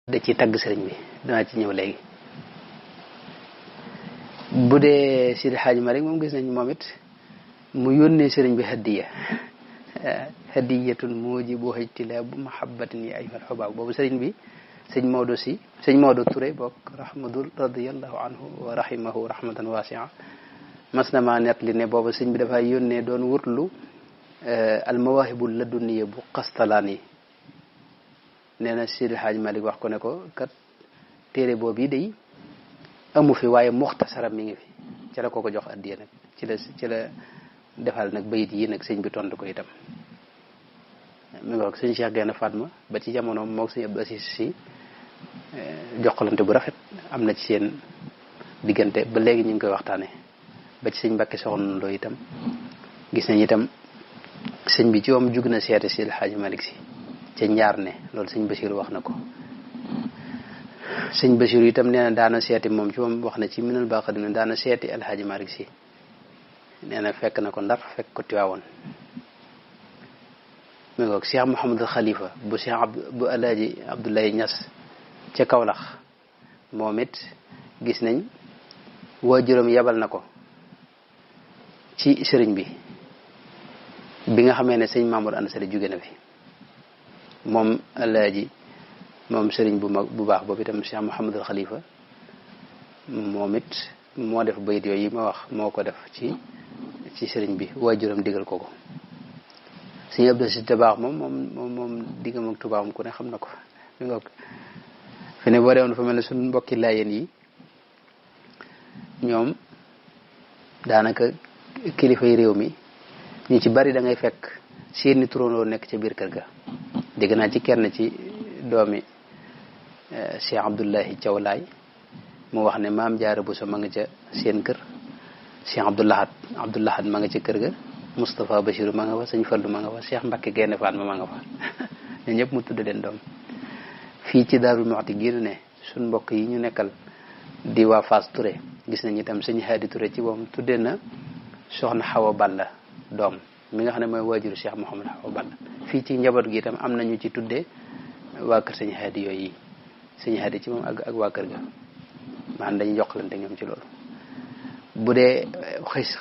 da ci tagg sëriñ bi danaa ci ñëw léegi bu dee Sidi Hadj Malick moom gis nañ moom it mu yónnee sëriñ bi hadiyatun mujibu ijtilaabu mahabbatin yi ay xubaab boobu sëriñ bi sëñ Maodo Touré bokk rahmatul radiyallahu anhu wa rahimahu rahmatan wasia mas na maa net li ne booba sëñ bi dafay yónnee doon wutlu almawahibul ladunniya bu Qastalaan yi nee na Sidi Hadj Malick wax ko ne ko kat téere boobu yi day amu fi waaye muxtasaram mi ngi fi ci la ko jox addiya nag ci la defal nag bayit yi nag sëñ bi tontu ko itam mi ngi wax sëñ Cheikh Gaïndé Fatma ba ci jamono moog sëñ Abdou Assis si jokkalante bu rafet am na ci seen diggante ba léegi ñu ngi koy waxtaane ba ci sëñ Mbàkke Soxna Lo itam gis nañ itam sëñ bi ci moom jug na seete Sidi Hadj Malick si ca ñaar ne loolu sëñ Bachir wax na ko sëñ Bachir itam nee na daana seeti moom ci moom wax na ci minal baqadim ne daana seeti El Hadj Malick si nee na fekk na ko Ndar fekk ko Tiwaawoon mi ngoog Cheikh Mouhamadul Khalifa bu bu Alaaji Abdoulaye Niass ca Kaolack moom it gis nañ waajuram yabal na ko ci sëriñ bi nga xamee ne sëñ Mamour Ansari jóge na fi moom Alaaji moom sëriñ bu baax boobu itam Cheikh Mouhamadul Khalifa moom it moo def bayit yooyu yi ma wax moo ko def ci sëriñ bi waajuram digal ko ko sëñ Abdou Si Dabaax moom diggam ak tubaabam ku ne xam na ko mi nga fi ne boo deewoon fa mel ne suñ mbokki laayeen yi ñoom daanaka kilifay réew mi ñu ci bari da ngay fekk seeni turandoo nekk ca biir kër ga dégg naa ci kenn ci doomi Cheikh Abdoulahi Thiaw Laay mu wax ne maam Jaara Buso ma nga ca seen kër Cheikh Abdoulahad ma nga ca kër ga Moustapha Bachir ma nga fa sëñ Fallu ma nga fa Cheikh Mbacke Gaïndé Fatma ma nga fa ñun ñëpp mu tudd leen doom fii ci Daaru Muxti gi ne suñ mbokk yi ñu nekkal di waa Fass Touré gis nañ itam sëñ Haadi Touré ci moom tuddee na soxna Xawa Balla doom mi nga xam ne mooy waajuru Cheikh Mouhamad Xawa Balla fii ci njaboot gi itam am nañu ci tuddee waa kër sëñ Haadi yooyu sëñ Haadi ci moom ak waa kër ga maanaam dañuy jokkalante ñoom ci loolu bu dee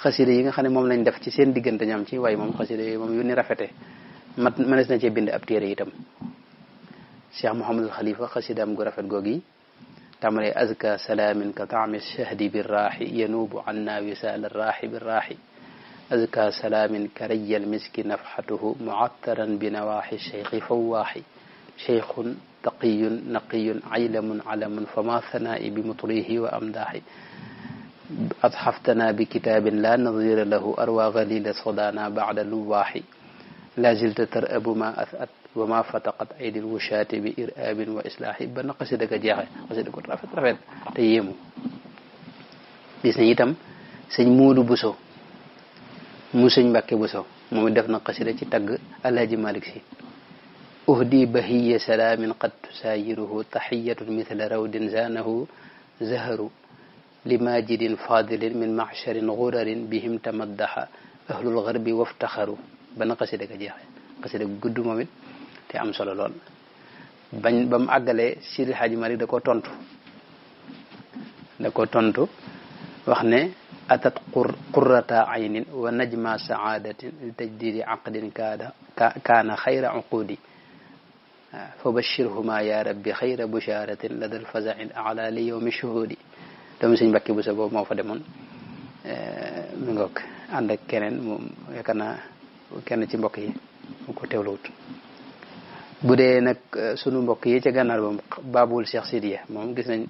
xasida yi nga xam ne moom lañ def ci seen diggante ñoom ci waaye moom xasida yi moom yu ni rafete mënees na cee bind ab téere itam Cheikh Mouhamadul Khalifa xasidaam gu rafet googu yi tàmbalee azka salaamin ka taami shahdi birraaxi yanuubu anna wisaal arraaxi birraaxi azka salaamin ka rayal miski nafxatuhu muattaran bi nawaaxi cheikhi fawaaxi cheikhun taqiyun naqiyun aylamun alamun fama thanaa'i bi mutrihi wa amdaaxi أضحفتنا بكتاب لا نظير له أروى غليل صدانا بعد لواح لا زلت ترأب ما أثأت وما فتقت أيدي الوشاة بإرآب وإصلاح بنا قصيدك جاخي قصيدك رافت تيمو gis nañ itam sëñ Muudu Buso mu sëñ Mbàkke Buso moom def na qasida ci tagg Alaaji Malick Si uhdi bahiya salaamin qad tusaayiruhu taxiyatun mithla rawdin zaanahu zaharu لماجد فاضل من معشر غرر بهم تمدح أهل الغرب وافتخروا بنا قصيدة جاخ قصيدة gudd moom it te am solo lool bañ ba mu àggalee Sidi Hadj Malick da ko tontu wax ne atat qurrata aynin wa najma saadatin li tajdidi aqdin kaana xayra uqudi fa bashirhuma ya rabbi xayra busharatin lada alfazaci ala li yowmi shuhudi doomu sëñ Mbàkke Buso boobu moo fa demoon mi ngoog ànd ak keneen moom yaakaar naa kenn ci mbokk yi mu ko teewluwut bu dee nag sunu mbokk yi ca gànnaar moom Babul Cheikh Sidiya moom gis nañ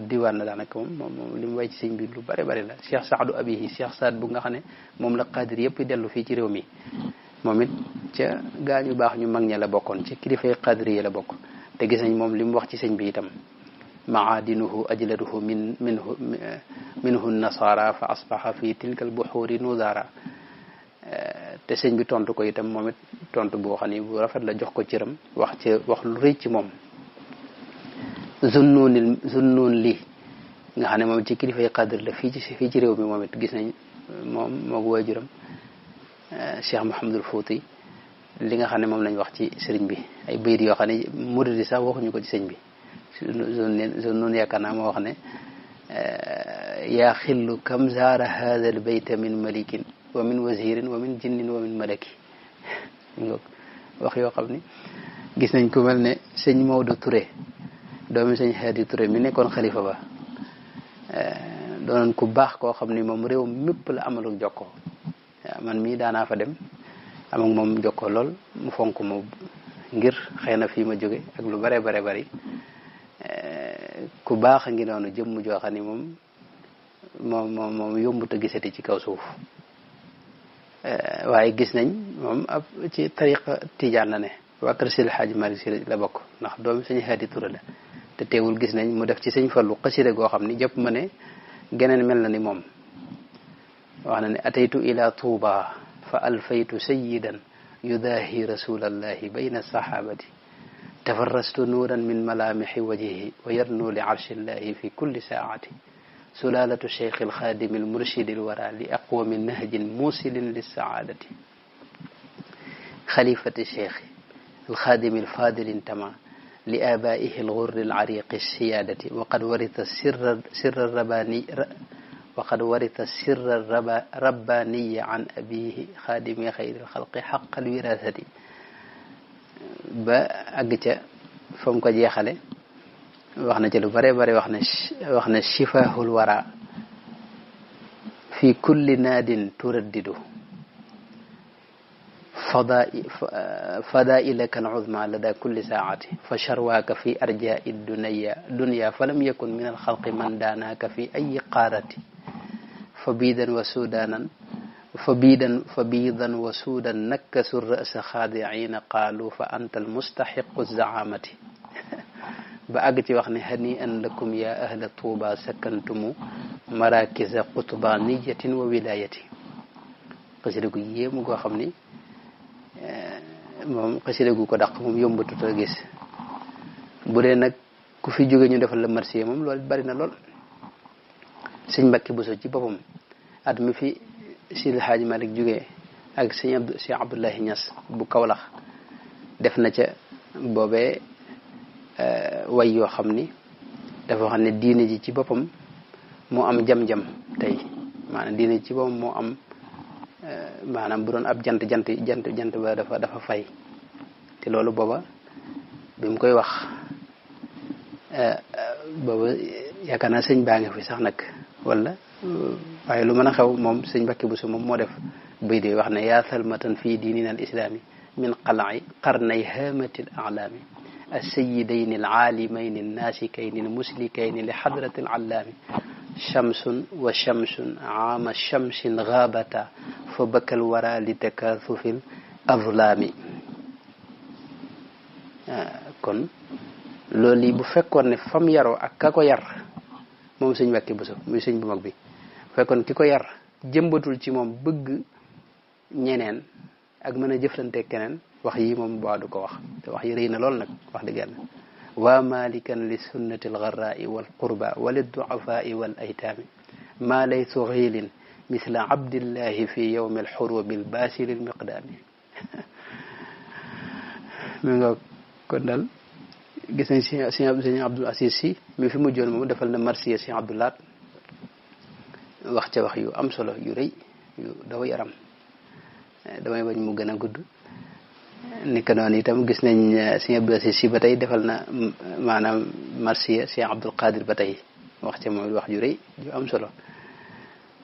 diwaan la daanaka moom li mu way ci sëñ bi lu bari bari la Cheikh Saadu Abihi Cheikh Saad bu nga xam ne moom la qaadir yëpp dellu fii ci réew mi moom it ca gaa ñu baax ñu mag ña la bokkoon ci kilifay qaadir yi la bokk te gis nañ moom li mu wax ci sëñ bi itam maadinuhu ajladuhu minhu nasara fa asbaxa fi tilka albuxuuri nudara te sëñ bi tontu ko itam moom it tontu boo xam ne bu rafet la jox ko cëram wax lu rëy ci moom zunnuun li nga xam ne moom ci kilifay qadir la fii ci réew mi moom it gis nañ moom moog waajuram Cheikh Mouhamadul Fouti li nga xam ne moom lañ wax ci sëriñ bi ay bayit yoo xam ne murid yi sax waxuñu ko ci sëñ bi Zunnun yaakaar naa moo wax ne yaa xillu kam zaara haada al bayta min malikin wa min wazirin wa min jinnin wa min malaki wax yoo xam ni gis nañ ku mel ne sëñ Maodo Touré doomi sëñ Hadi Touré mi nekkoon xalifa ba doonoon ku baax koo xam ni moom réew mépp la amalul jokkoo man mii daanaa fa dem am ak moom jokkoo lool mu fonk ma ngir xëy na fii ma jóge ak lu bare bare bari ku baax a ngi noonu jëmm joo xam ni moom yombut a gisati ci kaw suuf waaye gis nañ moom ab ci tariqa tijaan la ne waa kër Seydi El Hadji Malick Sy la bokk ndax doomi sëñ Hadi Touré la te teewul gis nañ mu def ci sëñ Fallu xasida goo xam ni jëpp ma ne geneen mel na ni moom wax na ne ataytu ila tuuba fa alfaytu sayyidan yudaahi rasulallahi bayna sahabati tafarrastu nuuran min malaamixi wajhihi wa yarnu li arshillahi fi kulli saati sulalatu cheikh alxaadimi almurshidi alwara li aqwami nahjin muusilin lissaadati xalifati cheikh alxaadimi alfadil intama li abaihi alghurri alariqi alsiyadati waqad warita sirra rabbaniya an abihi xaadimi xayri alxalqi xaq alwirasati ba àgg ca fa mu ko jeexale wax na ci lu bare bare wax na shifaahul wara fi kulli naadin turaddidu fadailaka aluzma lada kulli saati fa sharwaaka fi arjai dunya falam yakun min alxalqi man daanaaka fi ayi qaarati fabidan wa suudan nakkasu ra'sa xaadiina qaalu fa anta almustaxiqu zaamati ba àgg ci wax ne hani an lakum ya ahla tuuba sakantumu marakisa qutbaniyatin wa wilayati xasida gu yéemu goo xam ni moom xasida gu ko dàq moom yombatut a gis bu dee nag ku fi jóge ñu defal la marsiya moom loolu bari na lool sëñ Mbàkke Buso ci boppam at mi fi Seydi El Hadji Malick jógee ak sëñ Abdoulahi Niass bu Kawlax def na ca boobee way yoo xam ni dafa xam ne diine ji ci boppam moo am jam-jam tey maanaam diine ji ci boppam moo am maanaam bu doon ab jant ba dafa fay te loolu booba bi mu koy wax booba yaakaar naa sëñ baa ngi fi sax nag wala waaye lu mën a xew moom sëñ Mbàkke Buso moom moo def bay de wax ne yaa salmatan fii diinina al islami min qalai qarnay haamati al alaami السيدين العالمين الناسكين المسلكين لحضرة العلام شمس وشمس عام الشمس غابتا فبكى الورى لتكاثف الأظلام kon loolu bu fekkoon ne fam yaroo ak ka ko yar moom sëñ Mbàkke Buso muy sëñ bu mag bi bu fekkoon ki ko yar jëmbatul ci moom bëgg ñeneen ak mën a jëflante keneen wax yi moom baa du ko wax te wax yi rëy na lool nag wax dëgg yàlla waa malikan li sunnati algarraai walqurba walidduafai wal aytaami maa laysu xiilin misla abdillahi fi yowmi alxurubi albasiri almiqdaami mi nga kon dal gis nañ sëñ Abdul Aziz Si mi fi mujjoon moom defal na marsiya sëñ Abdulaat wax ca wax yu am solo yu rëy yu daw yaram damay bañ mu gën a gudd ni ko noonu itam gis nañ sëñ Abdul Aziz Si ba tey defal na maanaam marsiya sëñ Abdul Qadir ba tey wax ca moom wax ju rëy yu am solo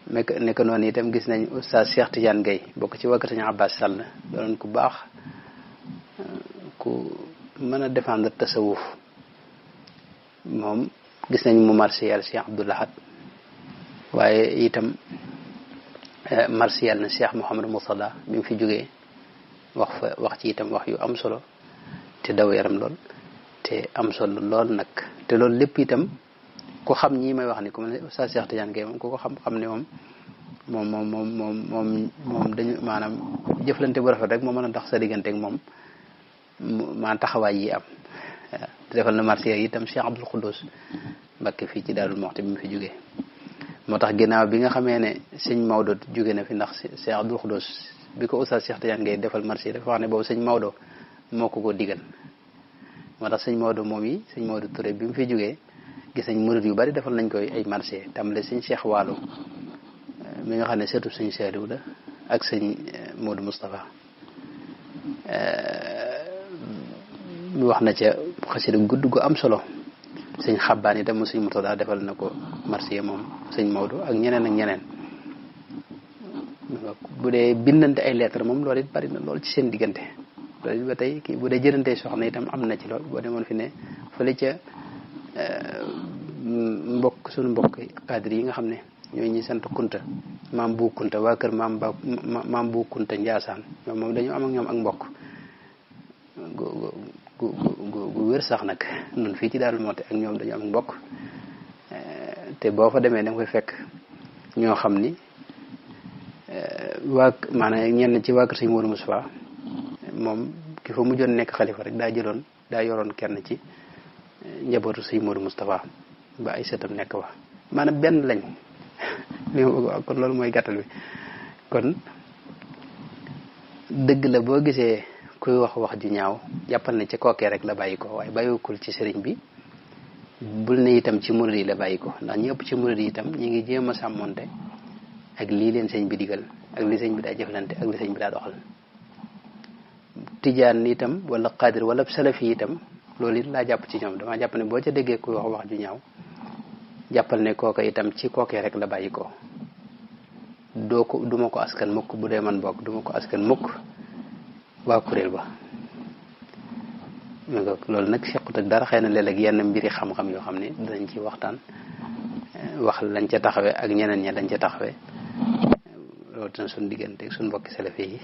ni ko noonu itam gis nañ Oustaz Cheikh Tidiane Gaye bokk ci wakk sëñ Abbas Sall doonoon ku baax ku mën a défendre tasawuf moom gis nañ mu marsiyal Cheikh Abdoul Ahad waaye itam marsiyal na Cheikh Mouhamadou Mourtada bi mu fi jógee wax ci itam wax yu am solo te daw yaram lool te am solo lool nag te loolu lépp itam ku xam ñii may wax ni ku mel ne Oustaz Cheikh Tidiane Gaye moom ku ko xam ne moom dañu maanaam jëflante bu rafet rek moo mën a tax sa digganteeg moom maa taxawaay yi am te defal na marsiya itam Cheikh Abdoul Khoudous Mbacké fii ci Daarul Muxti bi mu fi jógee moo tax ginnaaw bi nga xamee ne sëñ Maodo jóge na fi ndax Cheikh Abdoul Khoudous bi ko Oustaz Cheikh Tidiane Gaye defal marsiya dafa wax ne boobu sëñ Maodo moo ko digal moo tax sëñ Maodo moom yi sëñ Maodo Touré bi mu fi jógee gis nañ murid yu bari defal nañ koy ay marché tàmbale sëñ Cheikh Waalo mi nga xam ne surtout sëñ Saliou la ak sëñ Modou Moustapha wax na ca xasida gudd gu am solo sëñ Xabbaan itam mu sëñ Murtada defal na ko marché moom sëñ Maodo ak ñeneen ak ñeneen bu dee bindante ay lettre moom loolu it bari na lool ci seen diggante loolu it ba tey kii bu dee jërante soxna itam am na ci lool boo demoon fi ne fële ca mbokk suñu mbokk cadre yi nga xam ne ñooy ñi sant Kunta maam bu Kunta waa kër maam bu Kunta Njaasaan ñoom moom dañu am ak ñoom ak mbokk gu wér sax nag nun fii ci Daaru Muxti ak ñoom dañu am mbokk te boo fa demee da nga koy fekk ñoo xam ni waa maanaam ñenn ci waa kër sëñ Modou Moustapha moom ki fa mujjoon nekk xalifa rek daa yoroon kenn ci njabootu sëñ Modou Moustapha ba ay sëtam nekk wa maanaam benn lañ li ma bëgg wax kon loolu mooy gàttal bi kon dëgg la boo gisee kuy wax ju ñaaw jàppal ne ci kookee rek la bàyyi ko waaye bàyyiwukul ci sëriñ bi bul ne itam ci murid yi la bàyyi ko ndax ñi ëpp ci murid yi itam ñi ngi jéem a sàmmonte ak lii leen sëñ bi digal ak li sëñ bi daa jëflante ak li sëñ bi daa doxal tijaan itam wala xaadir wala salafi itam loolu it laa jàpp ci ñoom dama jàpp ne boo ca déggee kuy wax ju ñaaw jàppal ne kooka itam ci kookee rek la bàyyi ko duma ko askan mukk bu dee man bokk duma ko askan mukk waa kuréel ba loolu nag sequt ak dara xëy na léeg-léeg yenn mbiri xam-xam yoo xam ne danañ ci waxtaan wax lañ ca taxawee ak ñeneen ña dañ ca taxawee loolu dina suñ diggante ak suñ mbokki salafi yi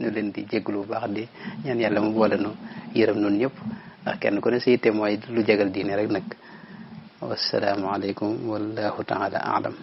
ñu leen di jégalu bu baax di ñaan yàlla mu boole nu yërëm noonu ñëpp ndax kenn ku ne sa yitte mooy lu jagal diine rek nag wassalaamu aleykum wallahu taala aalam